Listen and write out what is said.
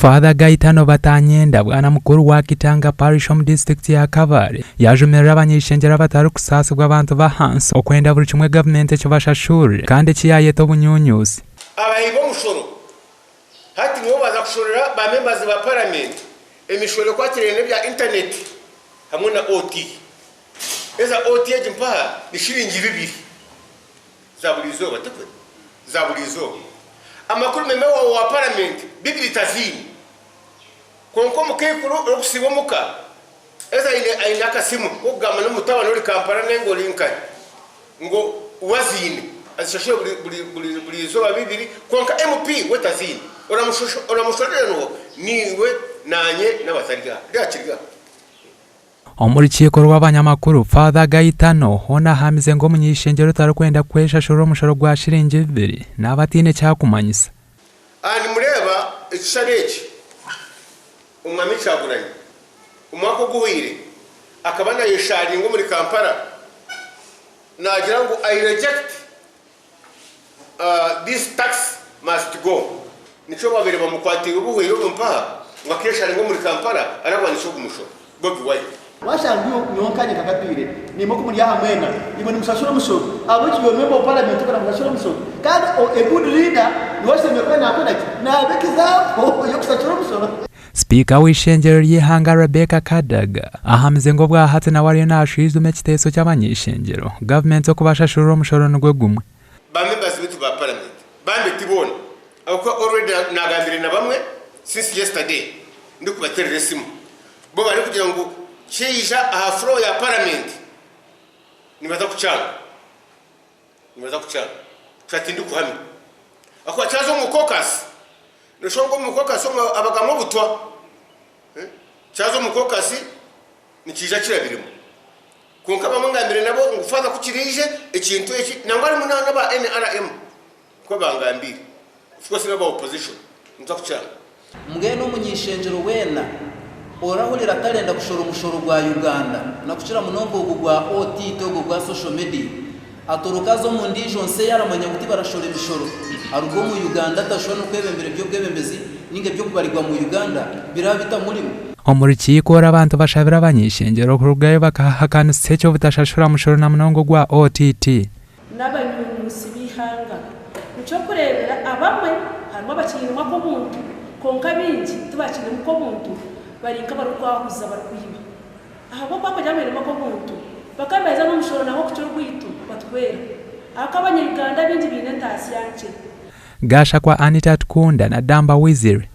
Father Gaitano Batanyenda, Bwana Mukuru wa Kitanga Parish omu disiturikiti ya Kabale, yaajumirira abanyeishengyero abatarikusaasibwa abantu b'ahansi okwenda buri kimwe gavumenti ekibashashurire kandi eki yaayeta obunyunyuusi. Abahi b'omushoro hati nibo baza kushorera ba members ba parliament emishoro ekwatiraine n'ebya internet hamwe na OT. Eza OT egi mpaha ni shiringi bibiri za buri izooba tikwe? Za buri izooba. Amakuru member wawe wa parliament bibiri taziine. Kwonka omukaikuru orikusiiba omuka eza aine aine akasimu k'okugamba n'omutabani ori Kampala nainga ori nkahi ngu we aziine azishashure buri buri buri buri izooba bibiri kwonka MP we taziine. Oramushorera n'oha? Niiwe, naanye n'abatari aha. Reeba kiri aha. Omu rukiiko rw'abanyamakuru, Father Gaitano hoona ahamize ngu omuny'eishengyero otarikwenda kweshashurira omushoro gwa shiringi bibiri naaba ataine eki arikumanyisa. Aha nimureeba ekishushani eki, Omwami Kyagulanyi omwaka oguhweire akaba nayesharinga omuri Kampala nagira ngu I reject This tax must go nikyo babaire bamukwatiire obuhweire omu mpaha ngu akesharinga omuri Kampala ararwanisa ogu mushoro. Bobi Wine. Washanga nyowe nkanye nkakatwire naimwe oku muri aha mwena imwe nimushashura omushoro ahabw'eki iwe member of parliament okora mushashura omushoro kandi a good leader niwe ashemereire kuba nakora ki naba example y'okushashura omushoro. Sipiika w'eishengyero ry'eihanga Rebecca Kadaga ahamize ngu obwahati nawe ariyo nashwijuma ekiteeso ky'abany'eishengyero gavumenti okubashashurira omushoro nigwo gumwe. Ba members baitu ba parliament bambi ti boona ahabw'okuba already nagambire na bamwe since yesterday ndikubaterera esimu bo barikugira ngu kyaija aha floor ya parliament nibaza kukyanga. Nibaza kukyanga. Kya tindikuhamya. Ahakuba kyaza omu caucus, noshanga ngu omu caucus omwo habagamu obutwa. Kyaza omu caucus nikiija kirabiremu. Kwonka abamwe ngambire nabo ngu father ku kiraije ekintu eki, nangwa harimu n'aba NRM nikwo bangambiire. Of course n'aba opposition nituza kukyanga. Mbwenu omuny'eishengyero weena orahurira atarenda kushora omushoro gwa Uganda nakukira munonga ogu gwa OTT ogu ogwa social media atoroke aze omu ndiijo nsi ei aramanya ngu tibarashora emishoro aruge omu Uganda atashushwa n'okwebembera eby'obwebembezi ninga eby'okubarigwa mu Uganda biraba bitamurimu. Omu rukiiko oru abantu bashabire abany'eishengyero kurugayo bakahakanisa eky'obutashashura mushoro na munonga ogwa OTT. N'abanyunyusi b'eihanga. Nikyo okureebera abamwe harimu abakiinemu ak'obuntu kwonka abaingi tibakiinemu k'obuntu bari nk'abarikwahuza barikwiba. Ahabw'okuba kugira ngu bainemu ak'obuntu bakabeeza n'omushoro nangwa okukira ogwaitu batuhwera. Ahakuba Abanya-Uganda abaingi baine entaasya nkye. Gashakwa Anita Atukunda na Damba Wizire.